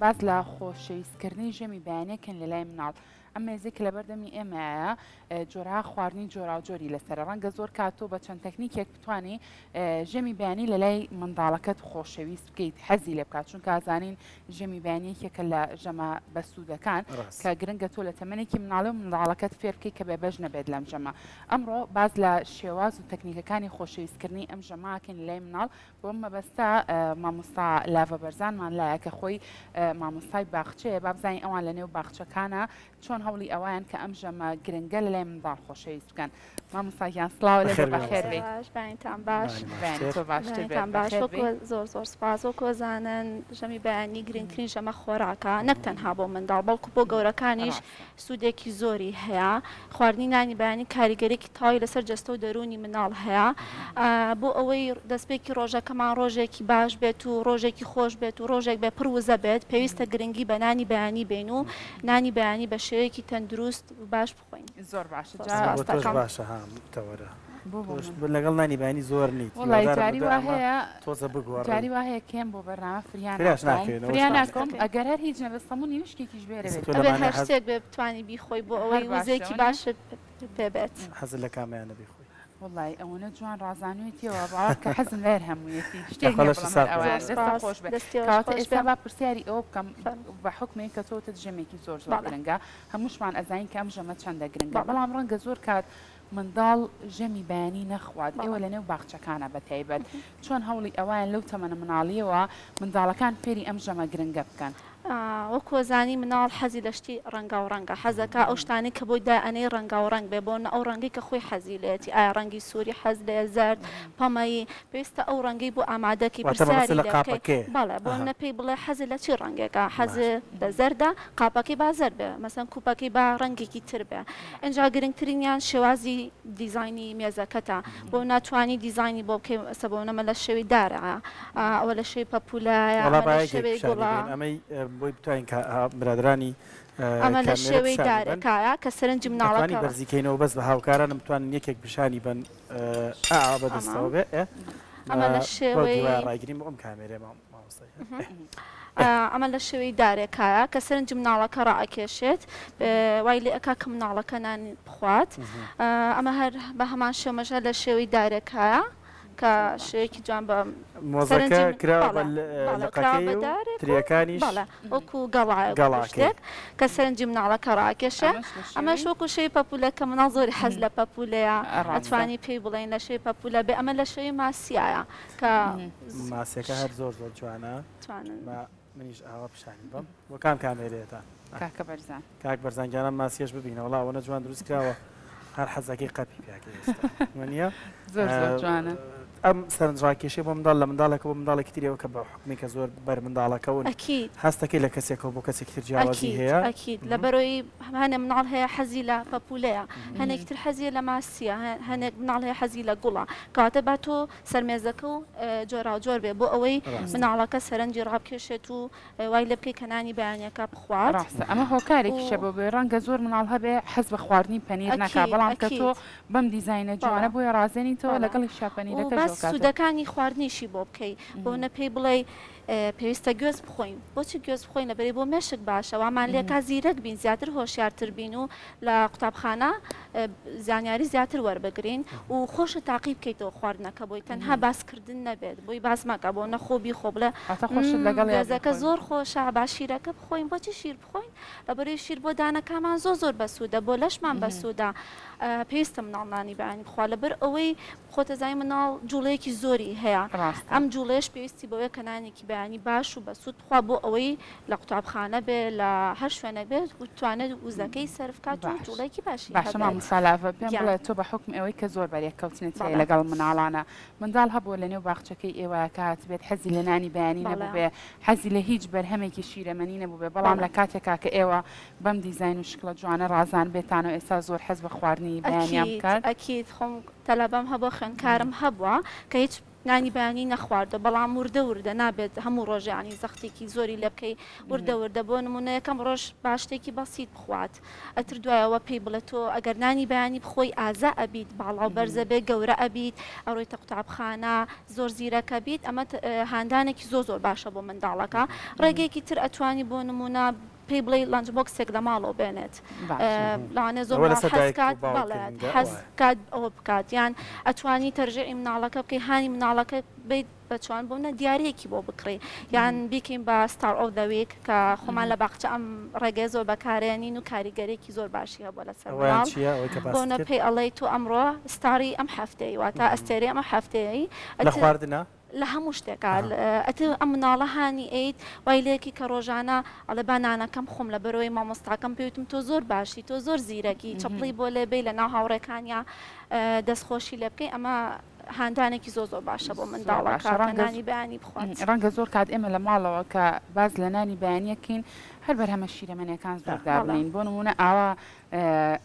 باس لە خۆشەویستکردنی ژەمی بەیانیەکەن لە لای مناڵ. ئەم مێزەی کە لەبەردەمی ئێمەیە جۆرەها خواردنی جۆراوجۆری لەسەرە. ڕەنگە زۆر کات تۆ بە چەند تەکنیکێک بتوانی ژەمی بەیانی لە لای منداڵەکەت خۆشەویست بکەیت، حەزی لێ بکات، چونکە ئەزانین ژەمی بەیانی یەکێکە لە ژەمە بەسوودەکان کە گرنگە تۆ لە تەمەنێکی مناڵی و منداڵەکەت فێر بکەیت کە بێبەش نەبێت لەم ژەمە. ئەمڕۆ باس لە شێواز و تەکنیکەکانی خۆشەویستکردنی ئەم ژەمە ئەکەین لە لای مناڵ. بۆ ئەم مەبەستە مامۆستا لاڤە بەرزانمان لایە کە خۆی مامۆستای باخچەیە، با بزانین ئەوان لە نێو باخچەکانە چۆن هەوڵی ئەوەیان کە ئەم ژەمە گرنگە لە لای منداڵ خۆشەویست بکەن. مامۆستا گیان سڵاو لێ بێ، بەخێر بێی. باش بەیانتان باش. بەیانی تۆ باشتر بێت، بەیانتان باش. بەخێر وەکو بێی. زۆر زۆر سپاس. وەکو ئەزانن ژەمی بەیانی گرنگترین ژەمە خۆراکە نەک تەنها بۆ منداڵ بەڵکو بۆ گەورەکانیش ڕاستە. سوودێکی زۆری هەیە. خواردنی نانی بەیانی کاریگەریی تەواوی لەسەر جەستە و دەروونی منداڵ هەیە. بۆ ئەوەی دەستپێکی ڕۆژەکەمان ڕۆژێکی باش بێت و ڕۆژێکی خۆش بێت و ڕۆژێک بێ پڕ وزە بێت، پێویستە گرنگی بە نانی بەیانی بەین و نانی بەیانی بە شێوەیەکی تەندروست و باش بخۆین. زۆر باشە زۆر جا سپاس بۆ تۆش دەکەم. باشە ها تەوەرە بۆ بۆ تۆش من. لەگەڵ نانی بەیانی زۆر نیت وەڵای هیوادارم جاری لەدوای وا ئەمە هەیە تۆزە بگۆڕی. جاری وا هەیە کێم بۆ بەرنامە فریا فریاش ناکەوم ناکەوێت فریا ئەوەش باش ناکەوم دەکەین. ئەگەر هەر هیچ نەبێت سەمونی وشکێکیش بێرە ئێستا بێت تۆ ئەبێ لەمانە هەر حەز شتێک بێ بتوانی بیخۆی بۆ هەر ئەوەی باشە وزەیەکی وەنیە؟ باشت پێ بێت. حەزت لە کامەیانە بیخۆی؟ وەڵای ئەوەنە جوان ڕازانویتیەوە باوەڕ کە حەزم لە هەر هەموویەتی شتێک یاخوا نیە لەشت بڵێم هەر ساغ بێ ئەوەیان زۆر دەستت سپاس خۆش بێ دەستی ئێوەش کەواتە خۆش ئێستا بێ. با پرسیاری ئەوە بکەم فەرموو. بە حوکمێک کە تۆ وتت ژەمێکی زۆر زۆر بەڵێ. گرنگە هەمووشمان ئەزانین کە ئەم ژەمە چەندە گرنگە بەڵێ. بەڵام ڕەنگە زۆر کات منداڵ ژەمی بەیانی نەخوات ئێوە بەڵێ. لەنێو باخچەکانە بە تایبەت چۆن هەوڵی ئەوەیان لەو تەمەنە مناڵیەوە منداڵەکان فێری ئەم ژەمە گرنگە بکەن؟ وەکو ئەزانی مناڵ حەزی لە شتی ڕەنگاو ڕەنگە حەزەکا ئەو شتانەی کە بۆی دائەنێی ڕەنگاو ڕەنگ بێ بۆ نە ئەو ڕەنگەی کە خۆی حەزی لێیەتی ئایا ڕەنگی سووری حەز لێیە زەرد پەمەیی پێویستە ئەو ڕەنگەی بۆ ئامادەکی واتە مەبەستت پرسیاری لە لێ بکەی قاپەکەیە بەڵێ بۆ ئەها نە پێی بڵێ حەزت لە چی ڕەنگێکە باشە حەزت لە زەردە قاپەکەی با زەرد بێ مەسەن کوپەکەی با ڕەنگێکی تر بێ ئینجا گرنگترینیان شێوازی دیزاینی مێزەکەتە بۆ ناتوانی دیزاینی بۆ بکەی ئەسە بۆ نەمە لە شێوەی دارە ئەوە لە شێوەی پەپولایە وەڵا ئەمە با لە یەکێک شێوەی پیشانی گوڵە. بەین ئەمەی بۆی بتوانین کە برادەرانی ئەمە لە کامێرە شێوەی پیشانی بەن دارێکایە کە سەرنجی ئەتوانی مناڵەکە. بەرزی کەینەوە بەس بە هاوکارانم بتوانن یەکێک پیشانی بەن ئا ئا ئەمە بەدەستەوە بێ ئێ ئەمە لە بەو شێوەی دیوایە ڕایگرین بۆ ئەم کامێرەیە مامۆستای ئێ ئەمە لە شێوەی دارێکایە کە سەرنجی مناڵەکە ڕائەکێشێت وای لێ ئەکا کە مناڵەکە نان بخوات ئەمە هەر بە هەمان شێوەش هەر لە شێوەی دارێکایە کە شێوەیەکی جوان بە مۆزەکە سەرنجی کراوە بە بەڵێ بەڵێ کراوە لقەکەی بە و دارێک و ترێکانیش بەڵێ وەکو گەڵایەک وەکو گەڵاکەی. شتێک کە سەرنجی مناڵەکە ڕاکێشێ ئەمەش لە ئەمەش شێوەی وەکو شێوەی پەپوولە کە مناڵ زۆری حەز لە پەپوولەیە ڕاستە. ئەتوانی پێی بڵێین لە شێوەی پەپوولە بێ ئەمە لە شێوەی ماسیایە کە ماسیەکە هەر زۆر زۆر جوانە توانن. با منیش ئاوا پیشانی بەم بۆ کام کامێرەیەتان کاکە بەرزان. کاک بەرزان گیان ئەم ماسیەش ببینە وەڵا ئەوەنە جوان دروست کراوە هەر حەزەکەی قەپی پیاکەی ئێستا وەنیە زۆر زۆر جوانە. ئەم سەرنجڕاکێشی بۆ منداڵ لە منداڵێکە بۆ منداڵێکی تریەوە کە بە حوکمی کە زۆر بەر منداڵەکەون ئەکید. هەستەکەی لە کەسێکەوە بۆ کەسێکی تر جیاوازی ئەکید هەیە ئەکید لەبەرەوەی هەنێ مناڵ هەیە حەزی لە پەپولەیە هەنێکی تر حەزی لە ماسیە هەنێک مناڵ هەیە حەزی لە گوڵە کەواتە با تۆ سەرمێزەکە و جۆراوجۆر بێ بۆ ئەوەی مناڵەکە سەرنجی ڕابکێشێت و وای لێ بکەی کە نانی بەیانیەکە بخوات. ڕاستە ئەمە هۆکارێکیشە بۆ بۆیە ڕەنگە زۆر مناڵ هەبێ حەز بە خواردنی پەنیر نەکا ئەکید بەڵام کە تۆ ئەکید. بەم دیزاینە جوانە بەڵێ بۆیە ڕازێنیتەوە بەڵێ لەگەڵیشا و پەنیرەکەش باسی ئەوکاتە. سوودەکانی خواردنیشی بۆ بکەی بۆ نە پێی بڵێی پێویستە گوێز بخۆین بۆچی گوێز بخۆین لەبەری بۆ مێشک باشە وامان لێکا زیرەک بین زیاتر هۆشیارتر بین و لە قوتابخانە زانیاری زیاتر وەربگرین و خۆشت تاقی بکەیتەوە خواردنەکە بۆی تەنها باسکردن نەبێت بۆی باس مەکە بۆ نەخۆ بیخۆ بڵێ واتە خۆشت لەگەڵیا گوێزەکە بیخۆی. زۆر خۆشە با شیرەکە بخۆین بۆچی شیر بخۆین لەبەرئەوەی شیر بۆ دانەکانمان زۆر زۆر بەسوودە بۆ لەشمان بەسوودە پێویستە مناڵ نانی بەیانی بخوا لەبەر ئەوەی خۆتەزانی مناڵ جوڵەیەکی زۆری هەیە ڕاستە. ئەم جوڵەیەش پێویستی بەوەیە کە نانێکی بەیانی باش و بەسوود بخوا بۆ ئەوەی لە قوتابخانە بێ لە هەر شوێنێک بێت بتوانێت وزەکەی سەرف کات و باش جوڵەیەکی باشی باشە هەبێت. مامۆستا لاڤە پێم گیان. بڵێ تۆ بە حوکمی ئەوەی کە زۆر بەرێککەوتنت هەیە بەڵێ. لەگەڵ مناڵانا منداڵ هەبووە لە نێو باخچەکەی ئێوە کە هاتبێت حەزی لە نانی بەیانی بەڵێ. نەبووبێ حەزی لە هیچ بەرهەمێکی شیرەمەنی نەبووبێ بەڵام بەڵێ. لە کاتێکا کە ئێوە بەم دیزاین و شکڵە جوانە ڕازانبێتانەوە ئێستا زۆر حەز بە خواردنی بەیانیان ئەکید بکات؟ ئەکید خۆم تەلەبەم هەبووە خوێندکارم هەبووە کە هیچ. نانی بەیانی نەخواردوە بەڵام وردە وردە نابێت هەموو ڕۆژێ یانی زەختێکی زۆری لێ بکەی وردە وردە بۆ نمونە یەکەم ڕۆژ با شتێکی بەسیت بخوات ئەتر دوایەوە پێی بڵێ تۆ ئەگەر نانی بەیانی بخۆی ئازا ئەبیت باڵاو بەرزە بێ گەورە ئەبیت ئەڕۆیتە قوتابخانە زۆر زیرەکە بیت ئەمە هاندانێکی زۆر زۆر باشە بۆ منداڵەکە ڕێگەیەکی تر ئەتوانی بۆ نمونە پێی بڵێی lunch box ێک لە ماڵەوە بێنێت لەوانەیە زۆر ئەوە لەسەر حەز دایک و کات باوک بەڵێ گرنگە حەز وایە. کات ئەوە بکات یان ئەتوانی تەرجیعی مناڵەکە بکەی هانی مناڵەکە بیت بە چۆن بۆ نە دیاریەکی بۆ بکڕی یان بیکەین بە star of the week کە خۆمان لە باخچە ئەم ڕێگەیە زۆر بەکارێنین و کاریگەریەکی زۆر باشی هەبووە لەسەر ئەوەیان مناڵ چییە ئەوەی کە بۆ باست نە کرد؟ پێی ئەڵێی تۆ ئەمڕۆ star ی ئەم هەفتەی واتە ئەستێرەی ئەم هەفتەیەی لە ئەت خواردنا؟ لە هەموو شتێکا ئەتو ئەم مناڵە هانی ئەیت وای لێکی کە ڕۆژانە ئەڵێ با نانەکەم خۆم لەبەرئەوەی مامۆستاکەم پێی وتم تۆ زۆر باشی تۆ زۆر زیرەکی چەپڵی بۆ لێ بەی لەناو هاوڕێکانیا دەستخۆشی لێ بکەی ئەمە هاندانێکی زۆر زۆر باشە بۆ زۆر منداڵەکە باشە کە ڕەنگە نانی بەیانی بخوات. ڕەنگە زۆر کات ئێمە لە ماڵەوە کە باس لە نانی بەیانیەکەین هەر بەرهەمە شیرەمەنیەکان زۆر بەڵێ. دابنێین بۆ نموونە ئاوا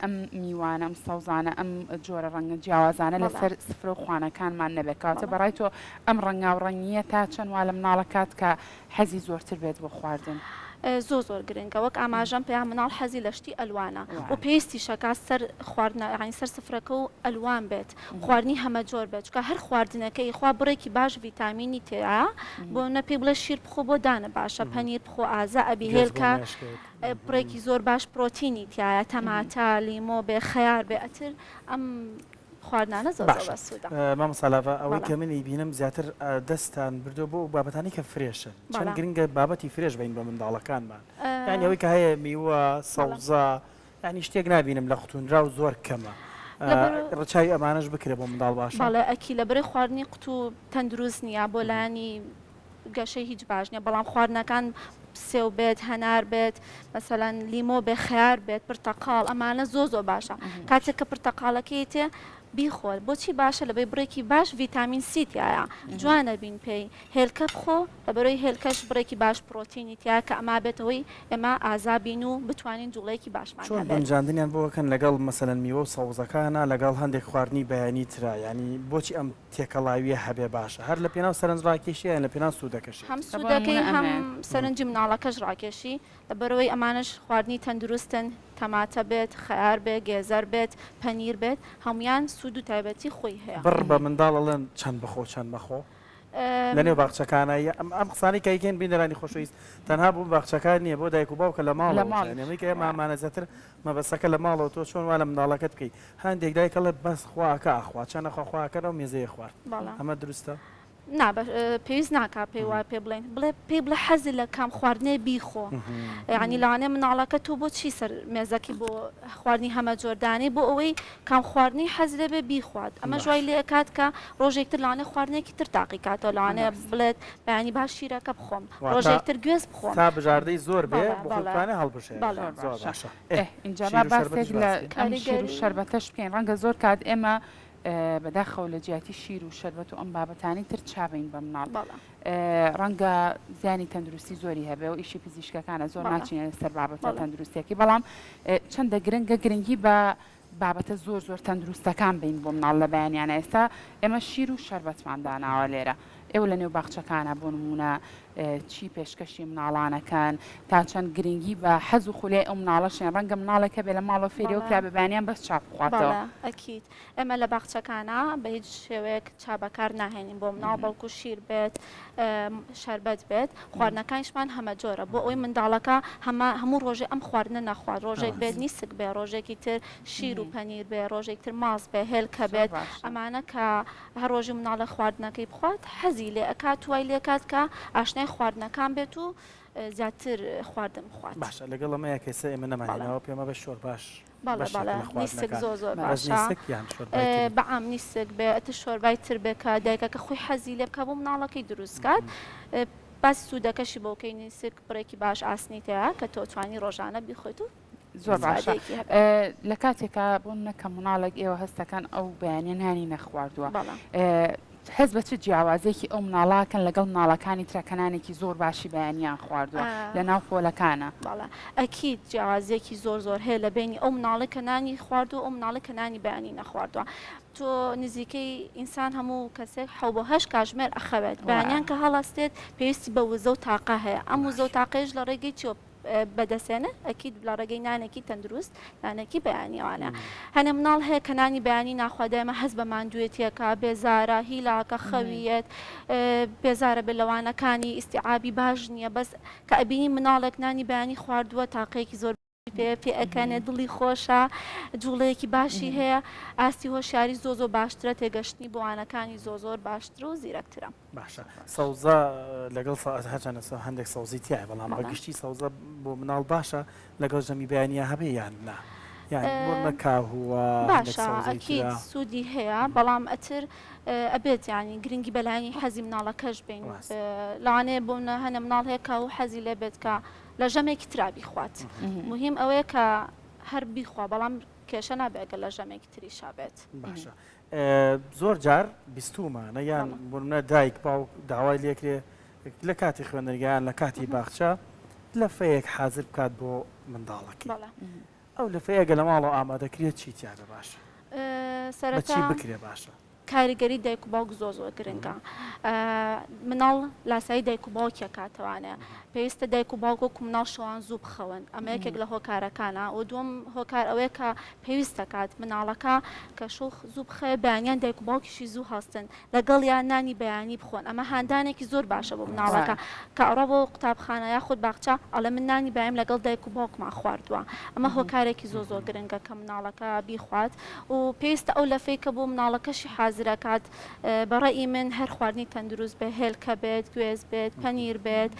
ئەم میوانە، ئەم سەوزانە، ئەم جۆرە ڕەنگە جیاوازانە لەسەر سفرە و خوانەکانمان نەبێت. کەواتە بە ڕای تۆ ئەم ڕەنگاوڕەنگییە تا چەند وا لە مناڵ ئەکات کە حەزی زۆرتر بێت بۆ خواردن؟ زۆر زۆر گرنگە وەک ئاماژەم پێیا مناڵ حەزی لە شتی ئەلوانە و پێویستیشە کات سەر خواردنە یانی سەر سفرەکە و ئەلوان بێت خواردنی هەمەجۆر بێت چونکە هەر خواردنەکەی خوا بڕێکی باش ڤیتامینی تێیایە بۆ نە پێی بڵێ شیر بخۆ بۆ دانە باشە پەنیر بخۆ ئازا ئەبی هێلکە بڕێکی زۆر باش پرۆتینی تیایە تەماتە لیمۆ بێ خەیار بێ ئەتر ئەم خواردنانە زۆر زۆر باشە بەسوودە. مامۆستا لاڤە ئەوەی بەڵێ. کە من ئەیبینم زیاتر دەستتان بردووە بۆ ئەو بابەتانەی کە fresh ن چەند بەڵێ. گرنگە بابەتی fresh بەین بە منداڵەکانمان یانی ئەوەی کە هەیە میوە بەڵێ. سەوزە یانی شتێک نابینم لە قوتونراو زۆر کەمە لەبەر ڕچاوی ئەمانەش بکرێ بۆ منداڵ باشە؟ بەڵێ ئەکی لەبەرەی خواردنی قوتوو تەندروست نییە بۆ لایەنی گەشەی هیچ باش نیە بەڵام خواردنەکان سێو بێت هەنار بێت مەسەلەن لیمۆ بێ خەیار بێت پرتەقاڵ ئەمانە زۆر زۆر باشە کاتێک کە پرتەقاڵەکەی تێ بیخۆ بۆچی باشە لەبەی بڕێکی باش ڤیتامین سی تایە جوانە بین پێی هێلکە بخۆ لەبەرەوەی هێلکەش بڕێکی باش پرۆتینی تیا کە ئەما بێتەوەی ئێمە ئازا بین و بتوانین جوڵەیەکی باشمان چۆن هەبێت. گونجاندنیان بۆ ئەکەن لەگەڵ مەسەلەن میوە و سەوزەکانا لەگەڵ هەندێک خواردنی بەیانی ترا یانی بۆچی ئەم تێکەڵاویە هەبێ باشە هەر لە پێناو سەرنج ڕاکێشیە یان لە پێناو سوودەکەشی؟ هەم بۆ سوودەکەی نموونە هەم ئەمەیان. سەرنجی مناڵەکەش ڕاکێشی لەبەرئەوەی ئەمانەش خواردنی تەندروستن تەماتە بێت خەیار بێ گێزەر بێت پەنیر بێت هەموویان سوود و تایبەتی خۆی هەیە. بڕ بە منداڵ ئەڵێن چەند بخۆ چەند مەخۆ؟ لە نێو باخچەکانە یە ئەم ئەم قسانەی کە ئەیکەین بینەرانی خۆشەویست تەنها بۆ باخچەکان نییە بۆ دایک و باوکە لە لە ماڵەوەش ماڵیش یانی ئەمەی کە ئێمە ئەمانە زیاتر مەبەستەکە لە ماڵەوە تۆ چۆن وا لە منداڵەکەت بکەی هەندێک دایک ئەڵێ بەس خوا ئەکا ئەخوا چەند ئەخوا خوا ئەکا لەو مێزەیە خوارد بەڵێ. ئەمە دروستە؟ نا بە پێویست ناکا پێی وا پێ بڵێین بڵێ پێی بڵێ حەزی لە کام خواردنێ بیخۆ یانی لەوانەیە مناڵەکە تۆ بۆچی سەر مێزەکی بۆ خواردنی هەمە جۆر دانێی بۆ ئەوەی کام خواردنی حەز لێ بێ بیخوات ئەمەش وای باشە. لێ ئەکات کە ڕۆژێک تر لەوانەیە خواردنێکی تر تاقی کاتەوە لەوانەیە بڵێت بەیانی با شیرەکە بخۆم واتە ڕۆژێک تر گوێز بخۆم تا بژاردەی زۆر بێ بەڵێ بۆ خۆی بەڵێ بتوانێ هەڵبژێرێ بەڵێ. زۆر زۆر باشە باشە ئێ ئێ ئینجا شیر با و باسێک شەربەتیش لە باس کەین. ئەم شیر و کاریگەری شەربەتەش بکەین ڕەنگە زۆر کات ئێمە بەداخەوە لە جیاتی شیر و شەربەت و ئەم بابەتانەی تر چا بەین بە مناڵ بەڵێ. ڕەنگە زیانی تەندروستی زۆری هەبێ و ئیشی پزیشکەکانە زۆر بەڵێ. ناچینە سەر بابەتە بەڵێ. تەندروستیەکەی بەڵام چەندە گرنگە گرنگی بە بابەتە زۆر زۆر تەندروستەکان بین بۆ مناڵ لە بەیانیانە ئێستا ئێمە شیر و شەربەتمان داناوە لێرە ئێوە لە نێو باخچەکانە بۆ نمونە چی پێشکەشی مناڵانەکەن تا چەند گرنگی بە حەز و خولیای ئەو مناڵەشێن ڕەنگە مناڵێک هەبێ لە ماڵەوە فێری ئەو بەڵێ. کرابێ بەیانیان بەس چا بخواتەوە. بەڵێ ئەکید ئێمە لە باخچەکانا بە هیچ شێوەیەک چا بەکار ناهێنین بۆ مناڵ بەڵکو شیر بێت شەربەت بێت خواردنەکانیشمان هەمەجۆرە بۆ ئەوەی منداڵەکە هەمە هەموو ڕۆژێ ئەم خواردنە نەخوات ڕۆژێک بێت نیسک بێ ڕۆژێکی تر شیر و پەنیر بێ ڕۆژێک تر ماست بێ هێلکە زۆر بێت باشە. ئەمانە کە هەر ڕۆژی مناڵە خواردنەکەی بخوات حەزی لێ ئەکات وای لێ کات کە ئاشنای خواردنەکان بێت و زیاتر خواردن بخوات. باشە لەگەڵ ئەمەیا کە ئێستا ئێمە بەڵێ. نەمانهێناوە پێمە بە شۆرباش بەڵێ بەشێکە بەڵێ لە نیسک خواردنەکان زۆر زۆر بەس باشە نیسک یان شۆربای تری؟ بە عام نیسک بێ ئەتر شۆربای تر بێ کە دایکەکە خۆی حەزی لێ بکا بۆ مناڵەکەی دروست کات باسی سوودەکەشی بۆ کەی نیسک بڕێکی باش ئاسنی تێیە کە تۆ توانی ڕۆژانە بیخۆیت و زۆر باشە ئیسفادەیەکی هەبێ. لە کاتێکا بۆ نمونە کە مناڵێک ئێوە هەستەکەن ئەو بەیانیە نانی نەخواردووە بەڵێ. هەست بە چ جیاوازیەکی ئەو مناڵە ئەکەن لەگەڵ مناڵەکانی ترا کە نانێکی زۆر باشی بەیانیان خواردوە لە ناو پۆلەکانا؟ بەڵێ ئەکید جیاوازیەکی زۆر زۆر هەیە لە بەینی ئەو مناڵەی کە نانی خواردوە ئەو مناڵەی کە نانی بەیانی نەخواردوە تۆ نزیکەی ئینسان هەموو کەسێک حەو بۆ هەشت کاژمێر ئەخەوێت بەیانیان کە هەڵەستێت پێویستی بە وزە و تاقە هەیە ئەم وزە و تاقەیش لە ڕێگەی چیەوە بەدەستێنێ ئەکید لە ڕێگەی نانێکی تەندروست نانێکی بەیانیەوانە هەنێ مناڵ هەیە کە نانی بەیانی ناخوا دایمە هەست بە ماندوێتیەکە بێزارە هیلاکە خەویەت بێزارە بێ لەوانەکانی ئیسیعابی باش نییە بەس کە ئەبینی مناڵێک نانی بەیانی خواردووە تاقەیەکی زۆر پێ پێ ئەکەنێ دڵی خۆشە جوڵەیەکی باشی هەیە ئاستی هۆشیاری زۆ زۆر باشترە تێگەشتنی بۆ وانەکانی زۆ زۆر باشترە و زیرەکترە. باشە سەوزە لەگەڵ هەرچەندە هەندێک سەوزی تایە بەڵام بە گشتی سەوزە بۆ مناڵ باشە لەگەڵ ژەمی بەیانیا هەبێ یان نا یان بۆ نە کاهووە باشە ئەکید سوودی هەیە بەڵام ئەتر ئەبێت ینی گرنگی بەلایانی حەزی مناڵەکەش بین لەوانەیە بۆ هەنە مناڵ هەیە کاهوو حەزی لێ بێت کە لە ژەمێکی ترا بیخوات موهیم ئەوەیە کە هەر بیخوا بەڵام کێشە نابێ ئەگەر لە ژەمێکی تریشا بێت. باشە زۆر جار بیستومانە یان بۆ نمونە دایک باوک داوای لێکرێ لە کاتی خوێندنگەیان لە کاتی باخچە لەفەیەک حازر بکات بۆ منداڵەکەی ئەو لەفەیە گە لە ماڵەوە ئامادەکرێت چی تیادا باشە بە چی بکرێ باشە؟ کاریگەری دایک و باوک زۆر زۆر گرنگە مناڵ لاسایی دایک و باوکی ئەکاتەوانێ پێویستە دایک و باوک وەکو مناڵ شەوان زوو بخەون ئەمە یەکێک لە هۆکارەکانە و دووەم هۆکار ئەوەیە کە پێویست دەکات مناڵەکە کە شەو زوو بخەوێ بەیانیان دایک و باوکیشی زوو هەستن لەگەڵیان نانی بەیانی بخۆن ئەمە هاندانێکی زۆر باشە بۆ مناڵەکە کە ئەڕوا بۆ قوتابخانە یاخود باخچە ئەڵێ من نانی بەیانیم لەگەڵ دایک و باوکما خواردووە ئەمە هۆکارێکی زۆر زۆر گرنگە کە مناڵەکە بیخوات و پێویستە ئەو لەفەی کە بۆ مناڵەکەشی حازرەکات بە ڕەئی من هەر خواردنی تەندروست بێت هێلکە بێت گوێز بێت پەنیر بێت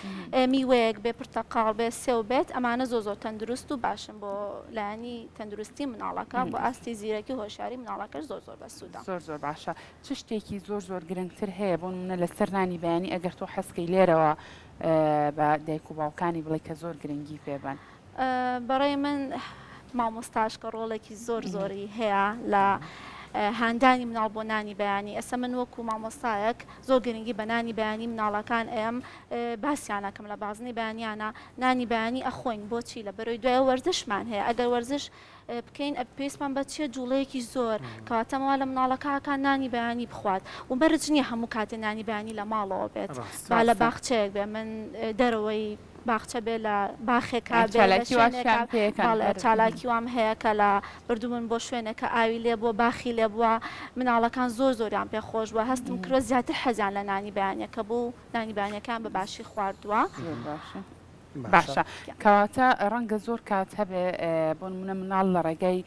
میوەیەک بێ پرتەقاڵ بێت سێو بێت ئەمانە زۆر زۆر تەندروست و باشن بۆ لایەنی تەندروستی مناڵەکە بۆ ئاستی زیرەکی و هۆشیاری مناڵەکەش زۆر زۆر بەسوودە. زۆر زۆر باشە چ شتێکی زۆر زۆر گرنگتر هەیە بۆ نمونە لەسەر نانی بەیانی ئەگەر تۆ حەزکەی لێرەوە بە دایک و باوکانی بڵێی کە زۆر گرنگی پێ بەن؟ بەڕای من مامۆستاش کە ڕۆڵێکی زۆر زۆری هەیە لە هاندانی مناڵ بۆ نانی بەیانی ئێستا من وەکو مامۆستایەک زۆر گرنگی بە نانی بەیانی مناڵەکان ئەیەم باسیانەکەم لە بازنەی بەیانیانە نانی بەیانی ئەخۆین بۆچی لە بەرەوەی دوای وەرزشمان هەیە ئەگەر وەرزش بکەین پێویستمان بە چیە جوڵەیەکی زۆر کەواتە وا لە مناڵەکە نانی بەیانی بخوات و مەرج نییە هەموو کاتێ نانی بەیانی لە ماڵەوە بێت با لە باخچەیەک بێ من دەرەوەی باخچە بێ لە باخێکا بێ لە شوێنێکا بەڵێ چالاکی وام هەیە کە لە بردوومن بۆ شوێنێک کە ئاوی لێ بووە باخی لێ بووە مناڵەکان زۆر زۆریان پێ خۆش بووە هەستم کردووە زیاتر حەزیان لە نانی بەیانیەکە بوو و نانی بەیانیەکەیان بە باشی خواردووە. باشە کەواتە ڕەنگە زۆر کات هەبێ بۆ نمونە مناڵ لە ڕێگای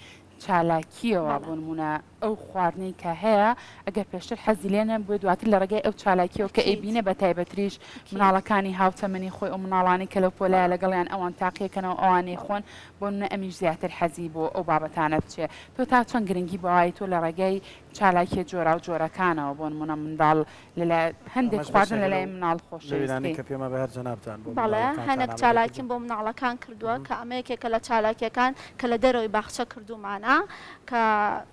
چالاکییەوە بۆ نمونە ئەو خواردنەی کە هەیە ئەگەر پێشتر حەزی لێ نەبووێ دواتر لە ڕێگای ئەو چالاکییەوە کە ئەیبینێ بە تایبەتریش مناڵەکانی هاوتەمەنی خۆی ئەو مناڵانەی کە لەو پۆلایە لەگەڵیان ئەوان تاقیەکەنەوە ئەوانەی خۆن بۆ نمونە ئەمیش زیاتر حەزی بۆ ئەو بابەتانە بچێ تۆ تا چەند گرنگی بەوای تۆ لە ڕێگای چالاکیە جۆراوجۆرەکانەوە بۆ نمونە منداڵ لەلای هەندێک ئەمەش خواردن بەشێکە لەلای لەو مناڵ لەو خۆشەویست وێنانەی بی. کە پێمە بە هەر جەنابتان بۆ بەڵێ مناڵەکانتان هەنێک ئامادە چالاکیم کردوون. بۆ مناڵەکان کردووە کە ئەمە یەکێکە لە چالاکیەکان کە لە دەرەوەی باخچە کردوومانە کە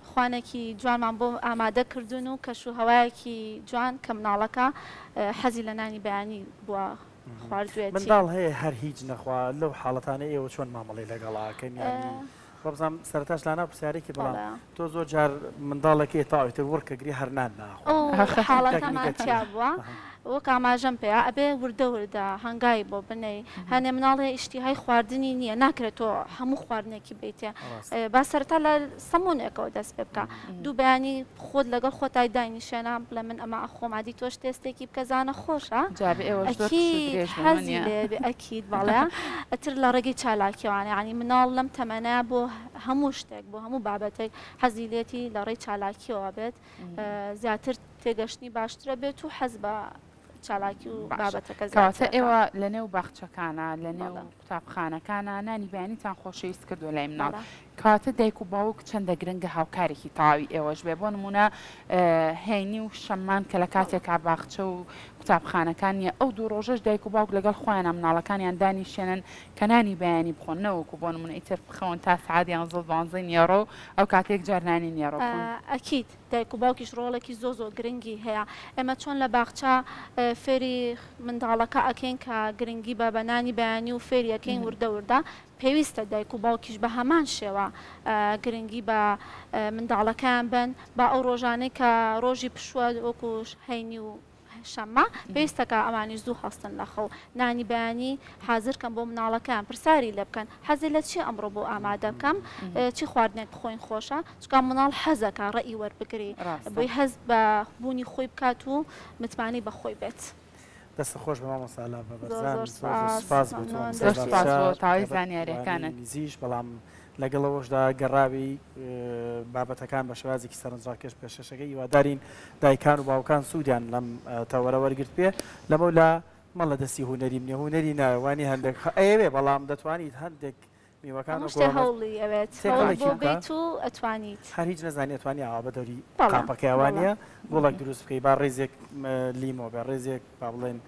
خوانێکی جوانمان بۆ ئامادە کردوون و کەش و هەوایەکی جوان کە مناڵەکە حەزی لە نانی بەیانی بووە خواردوێتی. منداڵ هەیە هەر هیچ نەخوا لەو حاڵەتانەی ئێوە چۆن مامەڵەی لەگەڵا ئەکەن یانی وابزانم سەرەتاش لانا پرسیارێکی بەڵام تۆ زۆر جار منداڵێکی تەواوی تر وڕکە گری هەر نان ناخوا ئەو حاڵەتەمان تەکنیکە تیا چییە؟ بووە وەک ئاماژەم پێیا ئەبێ وردە وردە هەنگاوی بۆ بنێی هەنێ مناڵ هەیە ئیشتیهای خواردنی نییە ناکرێت تۆ هەموو خواردنێکی بەیتێ ڕاستە با سەرەتا لە سەمونێکەوە دەست پێ بکە دوو بەیانی خۆت لەگەڵ خۆتای داینیشێنە بڵێ من ئەمە ئەخۆم ئادی تۆش تێستێکی بکە زانە خۆشە جا بێ ئێوەش زۆر پشوو ئەکید درێژ بن حەزی وەنیە؟ لێ بێ ئەکید بەڵێ ئەتر لە ڕێگەی چالاکیەوانە یانی مناڵ لەم تەمەنە بۆ هەموو شتێک بۆ هەموو بابەتێک حەزی لێتی لە ڕێی چالاکیەوە بێت زیاتر تێگەشتنی باشترە بێت و حەز بە چالاکی و باشە بابەتەکە کەواتە زیاترەکە. ئێوە لە نێو باخچەکانا لە نێو بەڵێ. قوتابخانەکانا نانی بەیانیتان خۆشەویست کردووە لای مناڵ بەڵێ. کەواتە دایک و باوک چەندە گرنگە هاوکارێکی تەواوی ئێوەش بێ بۆ نموونە هەینی و شەممان کە لە بەڵێ. کاتێکا باخچە و قوتابخانەکان نیە ئەو دوو ڕۆژەش دایک و باوک لەگەڵ خۆیانا مناڵەکانیان دانیشێنن کە نانی بەیانی بخۆن نەوەکو بۆ نمونە ئیتر بخەون تا سەعات یانزە و دوانزەی نیەڕۆ و ئەو کاتە یەک جار نانی نیەڕۆ بخۆن. ئەکید دایک و باوکیش ڕۆڵێکی زۆر زۆر گرنگی هەیە ئێمە چۆن لە باخچە فێری منداڵەکە ئەکەین کە گرنگی بە بە نانی بەیانی و فێری ئەکەین وردە وردە پێویستە دایک و باوکیش بە هەمان شێوە گرنگی بە منداڵەکەیان بەن با ئەو ڕۆژانەی کە ڕۆژی پشووە وەکو هەینی و شەممە پێویستە کە ئەوانیش زوو هەڵستن لە خەو نانی بەیانی حازر کەن بۆ مناڵەکەیان پرسیاری لێ بکەن حەزی لە چیە ئەمڕۆ بۆ ئامادە بکەم چی خواردنێک بخۆین خۆشە چونکە مناڵ حەزەکا ڕەئی وەربگری بۆی هەست بە بوونی خۆی بکات و متمانەی بە خۆی بێت. دەستت خۆش بێ مامۆستا لاڤە زۆر بەرزان زۆر زۆر زۆر سپاس سپاس بۆ تۆ مەمنون مامۆستا زۆر دەستی سپاس باخچە بۆ تەواوی تایبەت زانیاریەکانت. وانەی ئینگلیزیش بەڵام لەگەڵ ئەوەشدا گەڕاوی بابەتەکان بە شێوازێکی سەرنجڕاکێش پێشکەشەکەی هیوادارین دایکان و باوکان سوودیان لەم تەوەرە وەرگرتبێ لەمەولا مەڵە دەستی هونەریم نیە هونەری ناوێ وانی هەندێک ئەیەوێ بەڵام دەتوانیت هەندێک میوەکان هەموو وەکو شتێ ئەمە هەوڵی ئەوێت هەوڵ تێکەڵێکی بۆ بکە بەیت و ئەتوانیت. هەر هیچ نەزانی ئەتوانی ئاوا بە دەوری بەڵێ قاپەکەیا بەڵێ. وانیە گوڵێک دروست بکەی با ڕیزێک لیمۆ بێ ڕیزێک با بڵێن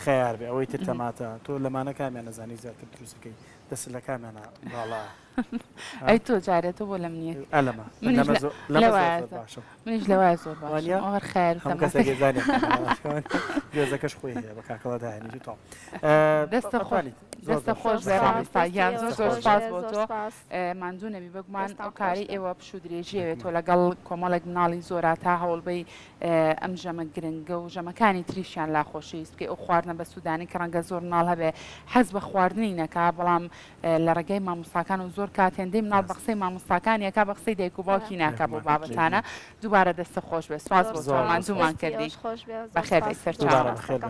خەیار بێ ئەوەی تر تەماتە تۆ لەمانە کامیان ئەزانی زیاتر دروست بکەی دەست لە کامیانە باڵایە ها ئەی تۆ جارێ تۆ بۆ لەم نییە ئا لەمە من منیش لەمە لە زۆر لەمە زۆر لەوایە زۆر زۆر باشم منیش لەوایە زۆر باشم وانیە ئەوە هەر خەیار و هەموو تەماتە کەسێک ئەزانێ گوێزەکەش خۆی هەیە بە کاکڵە دایەنیت و تەواو دەستە خۆش ئەتوانیت زۆر دەستە زۆر خۆش زۆر بێ سپاس مامۆستا دەستی گیان ئێوەش زۆر زۆر خۆش سپاس بێ بۆ زۆر تۆ سپاس ماندوو نەبی بەگومان دەستان ئەو خۆش کارەی بێ. ئێوە پشوو درێژی ئەوێت تۆ بێگومان لەگەڵ کۆمەڵێک مناڵی زۆرا تا هەوڵبەی ئەم ژەمە گرنگە و ژەمەکانی تریشیان لا خۆشەویست بکەی ئەو خواردنە بەسوودانەی کە ڕەنگە زۆر مناڵ هەبێ حەز بە خواردنی نەکا بەڵام لە ڕێگای مامۆستاکان و زۆر کات هێندەی مناڵ بە ڕاستە قسەی مامۆستاکانی ئەکا بە قسەی دایک و باوکی ناکا بەو بێگومان بابەتانە بێگومان دووبارە دەستت خۆش بێ سوپاس زۆر بۆ تۆ زۆر سپاس زۆر سپاس ماندوومان دەستی کردی ئێوەش خۆش بێ زۆر بەخێر بێی سپاس زۆر سەرچاوم. دووبارە سپاس بەخێر دەکەم. بێن.